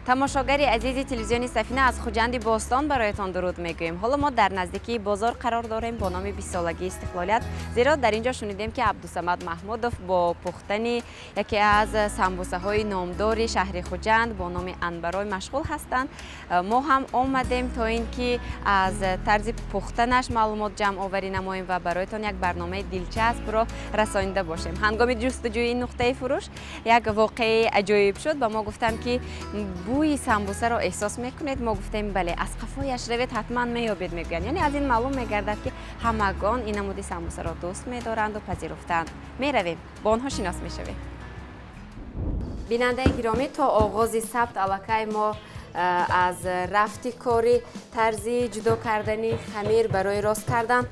Тамошогари азизи телевизиони Сафина, аз Хуҷанди Бостон бароятон дуруд мегӯем. Ҳоло мо дар наздикии бозор қарор дорем бо номи 20-солагии истиқлолият, зеро дар ин ҷо шунидем, ки Абдусамад Маҳмудов бо пухтани яке аз самбусаҳои номдори шаҳри Хуҷанд бо номи анбарой машғул ҳастанд. Мо ҳам омадем, то ин ки аз тарзи пухтанаш маълумот ҷамъоварӣ намоем ва бароятон як барномаи дилчаспро расонида бошем. Ҳангоми ҷустуҷӯи ин нуқтаи фурӯш як воқеаи аҷоиб шуд. Ба мо гуфтанд, ки бӯи самбусаро эҳсос мекунед? Мо гуфтем, бале. Аз қафояш равед, ҳатман меёбед, мегӯянд. Яъне аз ин маълум мегардад, ки ҳамагон ин намуди самбусаро дӯст медоранду пазируфтаанд. Меравем, бо онҳо шинос мешавем. Бинандаи гиромӣ, то оғози сабт аллакай мо аз рафти кори тарзи ҷудо кардани хамир барои рост кардан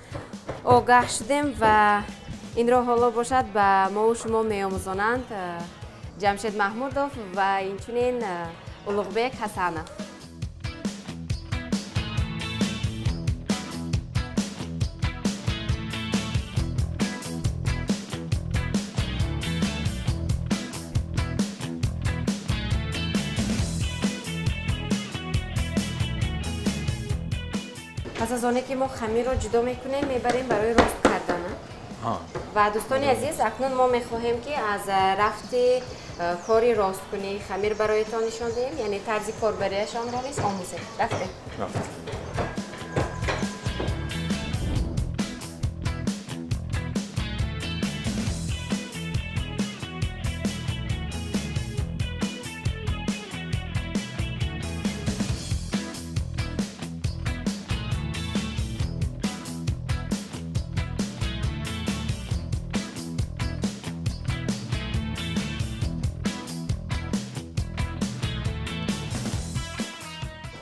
огаҳ шудем ва инро ҳоло бошад ба мову шумо меомӯзонанд Ҷамшед Маҳмудов ва инчунин Улуғбек Ҳасанов. Пас аз оне ки мо хамирро ҷудо мекунем, мебарем барои рост кардан. Ва дӯстони азиз, акнун мо мехоҳем, ки аз рафти кори росткунии хамир бароятон нишон диҳем, яъне тарзи корбариашонро низ омӯзем. Рафтем.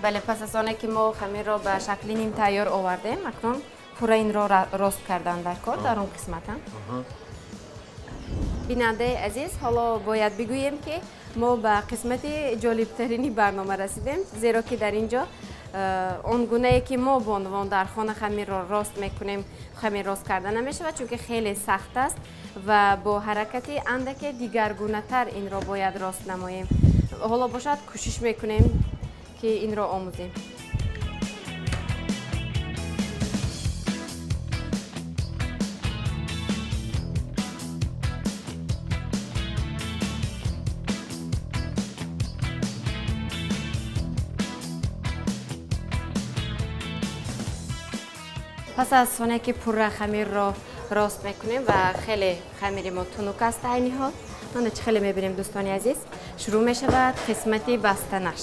Бале, пас аз оне ки мо хамирро ба шакли нимтайёр овардем, акнун пурра инро рост кардан дар кор, дар он қисмата. Бинандаи азиз, ҳоло бояд бигӯем, ки мо ба қисмати ҷолибтарини барнома расидем, зеро ки дар ин ҷо он гунае ки мо бонувон дар хона хамирро рост мекунем, хамир рост карда намешавад, чунки хеле сахт аст ва бо ҳаракати андаке дигаргунатар инро бояд рост намоем. Ҳоло бошад, кӯшиш мекунем, ки инро омӯзем. Пас аз оне ки пурра хамирро рост мекунем ва хеле хамири мо тунук аст айни ҳол, мана чӣ хеле мебинем, дӯстони азиз, шурӯъ мешавад қисмати бастанаш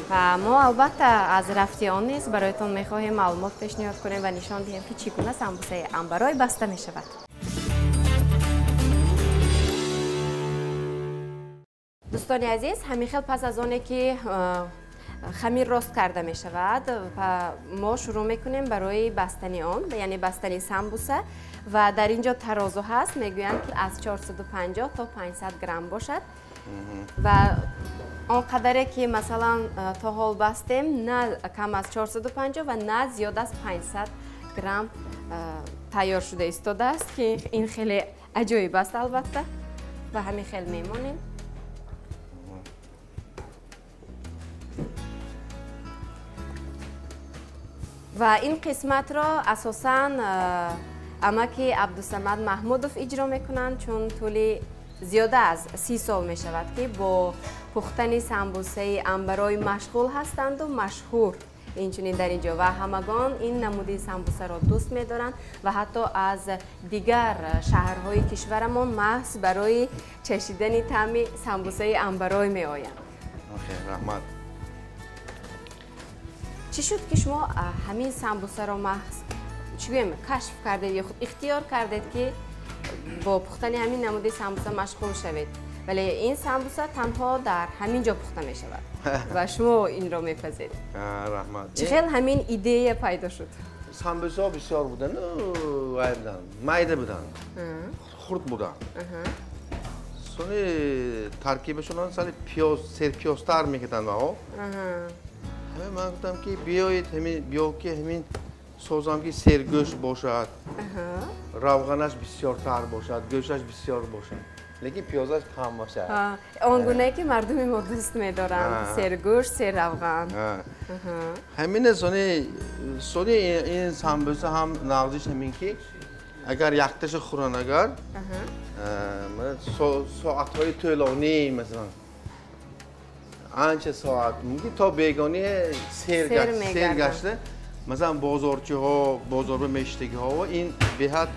ва мо албатта аз рафти он низ бароятон мехоҳем маълумот пешниҳод кунем ва нишон диҳем, ки чӣ гуна самбусаи анбарой баста мешавад. Дӯстони азиз, ҳамин хел пас аз оне ки хамир рост карда мешавад, мо шурӯъ мекунем барои бастани он, яъне бастани самбуса. Ва дар ин ҷо тарозу ҳаст, мегӯянд, ки аз 450 то 500 грамм бошад ва он қадаре ки масалан то ҳол бастем, на кам аз 450 ва на зиёд аз 500 грамм тайёр шуда истодааст, ки ин хеле аҷоиб аст албатта. Ва ҳамин хел мемонем. Ва ин қисматро асосан амаки Абдусамад Маҳмудов иҷро мекунанд, чун тӯли зиёда аз 30 сол мешавад, ки бо пухтани самбусаи анбарой машғул ҳастанду машҳур инчунин дар ин ҷо, ва ҳамагон ин намуди самбусаро дӯст медоранд ва ҳатто аз дигар шаҳрҳои кишварамон маҳз барои чашидани таъми самбусаи анбарой меоянд. Раҳмат. Чӣ шуд, ки шумо ҳамин самбусаро маҳз, чӣ гӯем, кашф кардед ё худ ихтиёр кардед, ки бо пухтани ҳамин намуди самбуса машғул шавед, вале ин самбуса танҳо дар ҳамин ҷо пухта мешавад ва шумо инро мепазед? Раҳмат. Чӣ хел ҳамин идея пайдо шуд? Самбусаҳо бисёр буданд, вай буданд, майда буданд, хурд буданд. Сони таркибашон сали пиёз, серпиёзтар мекарданд ваҳо. Ҳамин ман гуфтам, ки биёед, ҳамин биё, ки ҳамин созам, ки сергӯшт бошад, равғанаш бисёртар бошад, гӯшташ бисёр бошад. Лекин пиёзаш кам бошад. Он гунае ки мардуми мо дӯст медоранд, сергӯшт, серравған. Ҳамин сони ин самбуса ҳам нағзиш ҳамин ки агар якташа хӯранд, агар соатҳои тӯлонӣ, масалан анча соат, мумкин то бегонӣ сер гашта, масалан бозорчиҳо, бозорба мешитагиҳо ин беҳад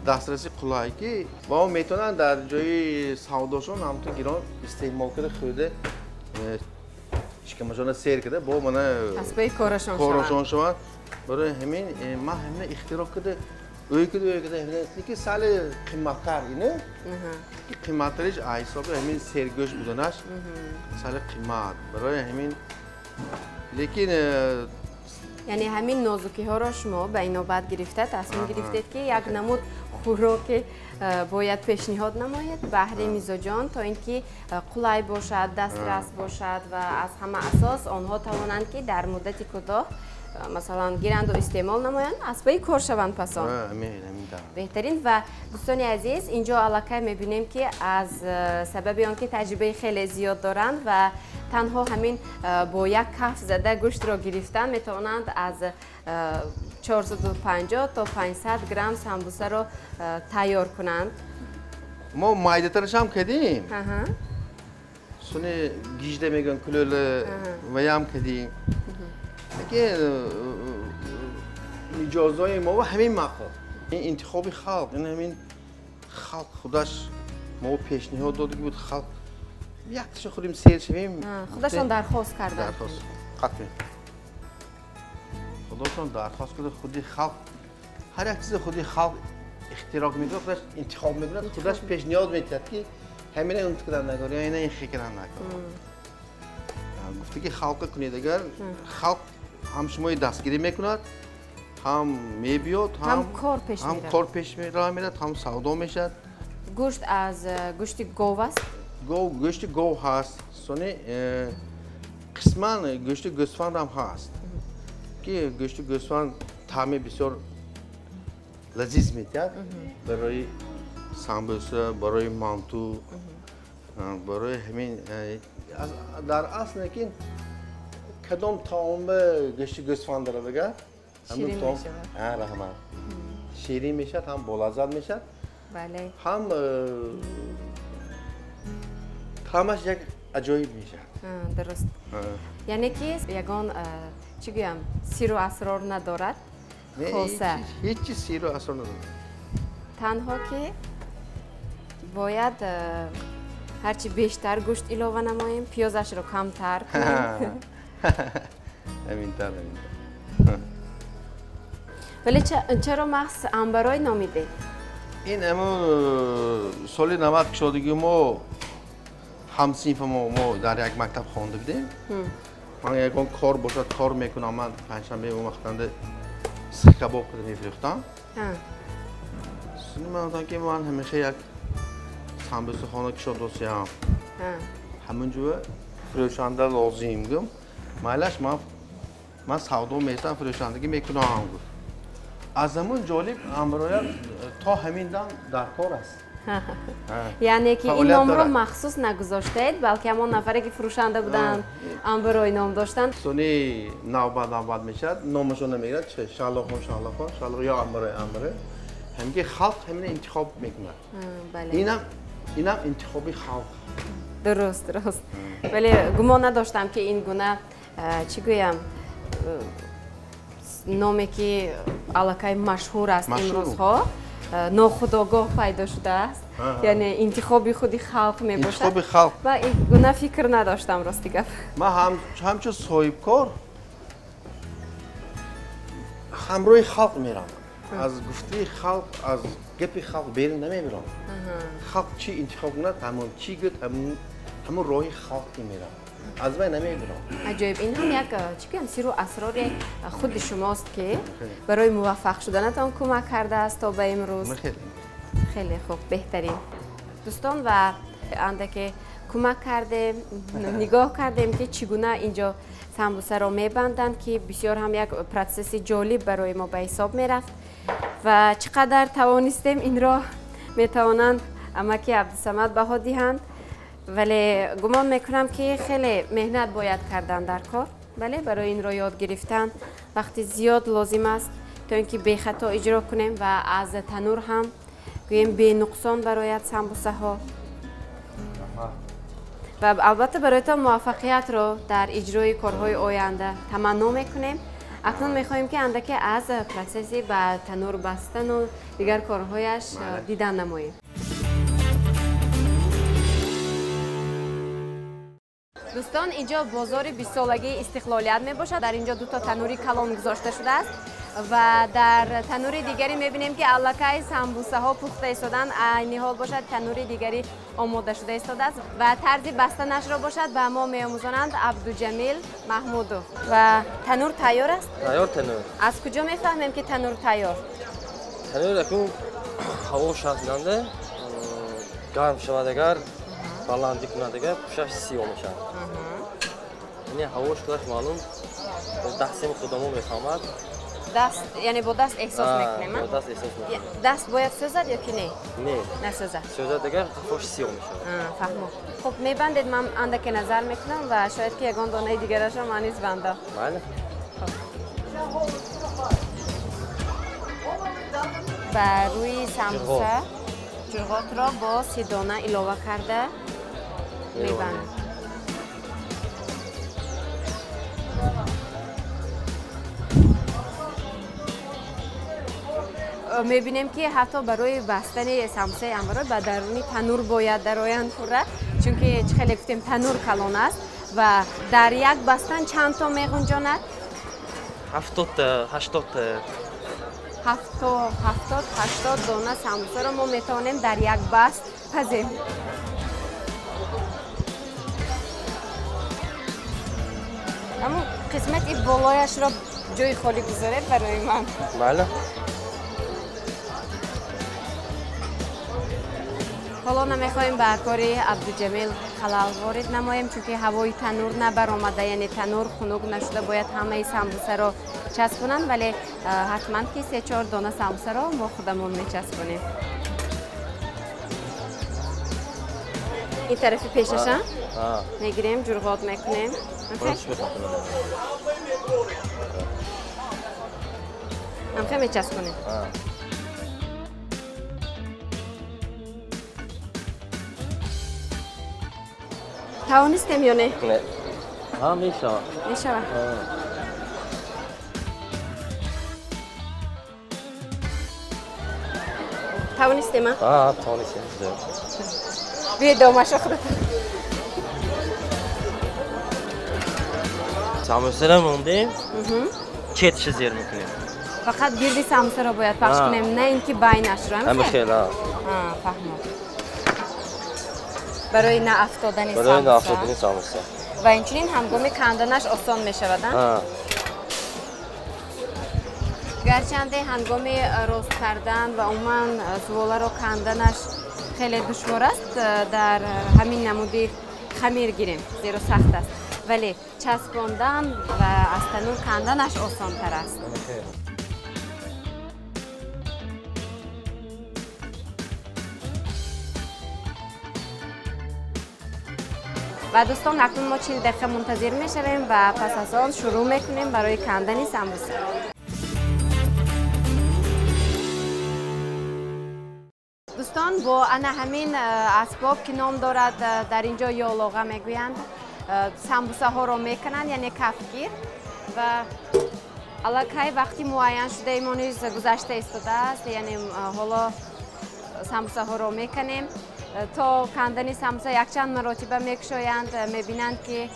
дастраси қулай ки ва метавонанд дар ҷои савдошон ҳамту гирон истеъмол карда, хӯрда, шикамашонро сер карда, бо мана асбои корашон шаванд. Барои ҳамин ман ҳамина ихтироъ карда, ӯй карда, ҳамина ки сали қимматтар ина, қимматтариш ҳисоби ҳамин сергӯшт буданаш сали қиммат. Барои ҳамин лекин яъне ҳамин нозукиҳоро шумо ба инобат гирифта тасмим гирифтед ки як намуд хӯроке бояд пешниҳод намоед баҳри мизоҷон, то ин ки қулай бошад, дастрас бошад ва аз ҳама асос онҳо тавонанд ки дар муддати кӯтоҳ масалан гиранду истеъмол намоянд, асбои кор шаванд пасон. Беҳтарин. Ва дӯстони азиз, инҷо аллакай мебинем ки аз сабаби он ки таҷрибаи хеле зиёд доранд ва танҳо ҳамин бо як каф зада гӯштро гирифтан метавонанд аз 450 то 500 грамм самбусаро тайёр кунанд. Мо майдатарашам кардем, сони гижда мегӯянд, кулӯла ваям кардем. Лекин миҷозҳои мо ҳамин маъқул. Ин интихоби халқ, ин ҳамин халқ худаш мо пешниҳод дода буд, халқ якташа хӯрем, сер шавем. Худашон дархост карданд. Дархост қатъан. Худашон дархост карда, худи халқ ҳар як чизе худи халқ ихтироъ мекунад, худаш интихоб мекунад, худаш пешниҳод медиҳад ки ҳамина ин кидан накор ё ина ин хикран накор. Гуфта ки халқа кунед, агар халқ ҳам шумои дастгирӣ мекунад, ҳам мебиёд, ҳам кор пеш меравад, ҳам савдо мешавад. Гӯшт аз гӯшти гов аст? Гӯшти гов ҳаст, сони қисман гӯшти гӯсфанд ҳам ҳаст, ки гӯшти гӯсфанд таъми бисёр лазиз медиҳад барои самбуса, барои манту, барои ҳамин. Дар асл лекин кадом таомба гӯшти гӯсфанд дорад, агар ширин мешавад. Раҳмат. Ширин мешавад, ҳам болаззат мешавад, ҳам таъмаш як аҷоиб мешавад. Дуруст. Яъне ки ягон чӣ гӯям, сиру асрор надорад? Хоса ҳеҷ чиз сиру асрор надорад. Танҳо ки бояд ҳарчи бештар гӯшт илова намоем, пиёзашро камтар кунем. Ҳаминтар, ҳаминтар. Вале чаро маҳз Амбарой номидед? Ин ҳамун соли 90 кушодагии мо ҳамсинфамо мо дар як мактаб хонда будем. Ман ягон кор бошад, кор мекунам. Ман панҷшанбе он вақтанда сих кабоб карда мефурӯхтам. Сони ман гуфтам ки ман ҳамеша як самбусахона кушод досиям, ҳамун ҷо фурӯшанда лозим гум. Майлаш ман савдо мекунам, фурӯшандагӣ мекунам гуфт. Аз ҳамун ҷолиб Амбароя то ҳамин дам дар кор аст. Яъне ки ин номро махсус нагузоштаед, балки ҳамон нафаре ки фурӯшанда буданд Амбарой ном доштанд. Сони навбат навбат мешавад, номашон намегирад, Шаҳлохон, Шаҳлохон, Шаҳлохон ё Амбарой, Амбарой. Ҳамин ки халқ ҳамина интихоб мекунад. Инам интихоби халқ. Дуруст, дуруст. Вале гумон надоштам ки ин гуна чӣ гӯям, номе ки аллакай машҳур аст имрӯзҳо, нохудогоҳ пайдо шудааст. Яъне интихоби худи халқ мебошад. Интихоби халқ. Ва ин гуна фикр надоштам, рости гап. Ман ҳамчун соҳибкор ҳамроҳи халқ меравам. Аз гуфтаи халқ, аз гапи халқ берун намебирам. Халқ чӣ интихоб кунад, ҳамон чӣ гӯд, ҳамон роҳи халқ меравам. Аз вай намебирам. Аҷоиб. Ин ҳам як чӣ гӯям, сиру асрори худи шумост ки барои муваффақ шуданатон кӯмак кардааст то ба имрӯз. Хеле хуб, беҳтарин. Дӯстон, ва андаке кӯмак кардем, нигоҳ кардем ки чӣ гуна инҷо самбусаро мебанданд, ки бисёр ҳам як протсесси ҷолиб барои мо ба ҳисоб мерафт ва чӣ қадар тавонистем инро метавонанд амаки Абдусамад баҳо диҳанд, вале гумон мекунам, ки хеле меҳнат бояд кардан дар кор. Бале, барои инро ёд гирифтан вақти зиёд лозим аст, то ин ки бехато иҷро кунем ва аз танур ҳам гӯем бенуқсон барояд самбусаҳо. Ва албатта бароятон муваффақиятро дар иҷрои корҳои оянда таманно мекунем. Акнун мехоҳем, ки андаке аз протсесси ба танур бастану дигар корҳояш дидан намоем. Дӯстон, инҷо бозори бистсолагии истиқлолият мебошад. Дар инҷо дуто танури калон гузошта шудааст ва дар танури дигаре мебинем, ки аллакай самбусаҳо пухта истоданд. Айни ҳол бошад, танури дигари омода шуда истодааст ва тарзи бастанашро бошад ба мо меомӯзонанд Абдуҷамил Маҳмудов. Ва танур тайёр аст? Тайёр танур. Аз куҷо мефаҳмем, ки танур тайёр? Танур акун ҳаво шаҳзанда гарм шавад, агар баландӣ кунад, агар пушаш сиёҳ мешавад. Яъне ҳавош худаш маълум, дастем худамо мефаҳмад. Даст, яъне бо даст эҳсос мекунем? Бо даст эҳсос мекунем. Даст бояд сӯзад ё ки не? Не. Насӯзад. Сӯзад агар қафош сиёҳ мешавад. Фаҳмо. Хуб, мебандед, ман андаке назар мекунам ва шояд ки ягон донаи дигарашро ман низ бандам. Бале. Ба рӯи самбуса ҷурғотро бо се дона илова карда мебандем. Мебинем, ки ҳатто барои бастани самбусаи амбарой ба даруни танур бояд дароянд пурра, чунки чӣ хеле гуфтем, танур калон аст. Ва дар як бастан чанд то меғунҷонад? 70-та, 80-та. 70, 80 дона самбусаро мо метавонем дар як баст пазем. Аммо қисмати болояшро ҷои холӣ гузоред барои ман. Бале. Ҳоло намехоҳем ба кори Абдуҷамил халал ворид намоем, чунки ҳавои танур набаромада, яъне танур хунук нашуда бояд ҳамаи самбусаро часпонанд, вале ҳатман ки се-чор дона самбусаро мо худамон мечаспонем. Ин тарафи пешаша мегирем, ҷурғот мекунем. Амхе мечаспонем. Тавонистем ё не? Не. Ҳа, мешавад. Мешавад. Тавонистем, а? А, тавонистем. Биёед домаша худатон. Самбусаро мондем, четша зер мекунем. Фақат гирди самбусаро бояд пахш кунем, на ин ки байнашро. Ҳамихел, а. Фаҳмо. Барои наафтодани Барои наафтодани самбуса. Ва инчунин ҳангоми канданаш осон мешавад, а? Гарчанде ҳангоми рост кардан ва умуман зуволаро канданаш хеле душвор аст, дар ҳамин намуди хамир гирем, зеро сахт аст, вале часпондан ва аз танур канданаш осонтар аст. Ва дӯстон, акнун мо 40 дақиқа мунтазир мешавем ва пас аз он шурӯъ мекунем барои кандани самбуса. Дӯстон, бо ана ҳамин асбоб, ки ном дорад дар инҷо ёлоға мегӯянд, самбусаҳоро мекунанд, яъне кафгир. Ва аллакай вақти муайян шудаи мо низ гузашта истодааст, яъне ҳоло самбусаҳоро мекунем. То кандани самбуса якчанд маротиба мекушоянд, мебинанд, ки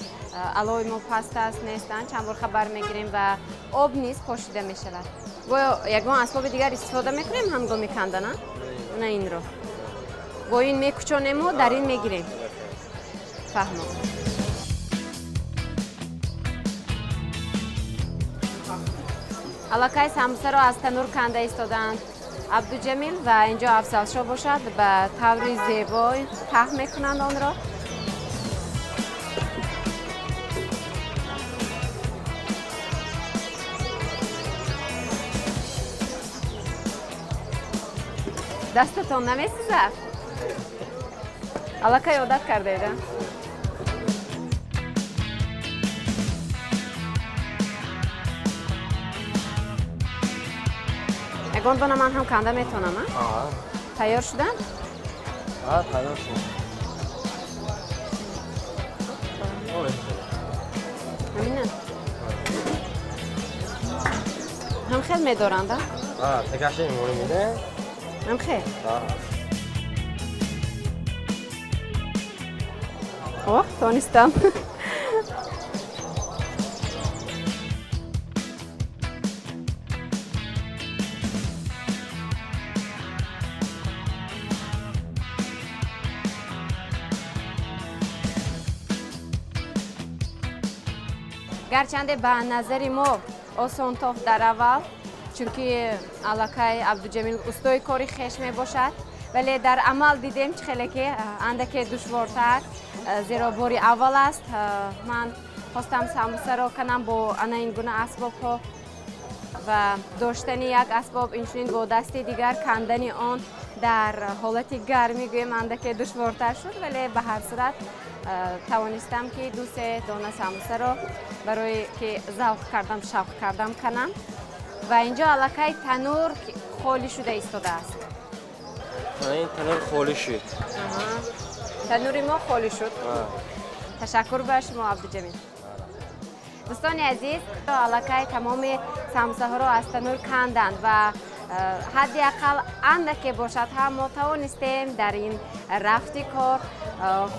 алои мо паст аст, нестанд, чанд бор хабар мегирем ва об низ пошида мешавад. Гӯё ягон асбоби дигар истифода мекунем ҳангоми кандана? На, инро бо ин мекучонему дар ин мегирем. Фаҳмо. Аллакай самбусаро аз танур канда истодаанд Абдуҷамил ва инҷо Афзалшо бошад, ба таври зебо таҳ мекунанд онро. Дастатон намесӯзад? Аллакай одат кардаед, а? Ягон дона ман ҳам канда метавонам, а? Тайёр шуданд? Тайёр шуд. Ҳамина? Ҳам хел медоранд, а? Тагаши имони меде. Ҳам хел? Оҳ, тонистам. Гарчанде ба назари мо осонтоф дар аввал, чунки аллакай Абдуҷамил устои кори хеш мебошад, вале дар амал дидем чӣ хеле ки андаке душвортар, зеро бори аввал аст. Ман хостам самбусаро канам бо ана ин гуна асбобҳо ва доштани як асбоб инчунин бо дасти дигар кандани он дар ҳолати гармӣ гӯем андаке душвортар шуд, вале ба ҳар сурат тавонистам ки ду-се дона самбусаро барои ки завқ кардам, шавқ кардам канам. Ва инҷо аллакай танур холӣ шуда истодааст. Ин танур холӣ шуд. Танури мо холӣ шуд. Ташаккур ба шумо, Абдуҷамил. Дӯстони азиз, аллакай тамоми самбусаҳоро аз танур канданд ва ҳадди ақал андаке бошад ҳам мо тавонистем дар ин рафти кор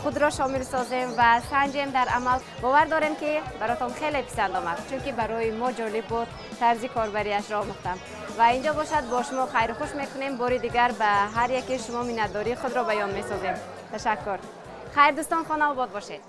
худро шомил созем ва санҷем дар амал. Бовар дорем ки баротон хеле писанд омад, чунки барои мо ҷолиб буд тарзи корбариашро омӯхтам. Ва инҷо бошад бо шумо хайру хуш мекунем. Бори дигар ба ҳар яке шумо миннатдории худро баён месозем. Ташаккур. Хайр дӯстон, хона обод бошед.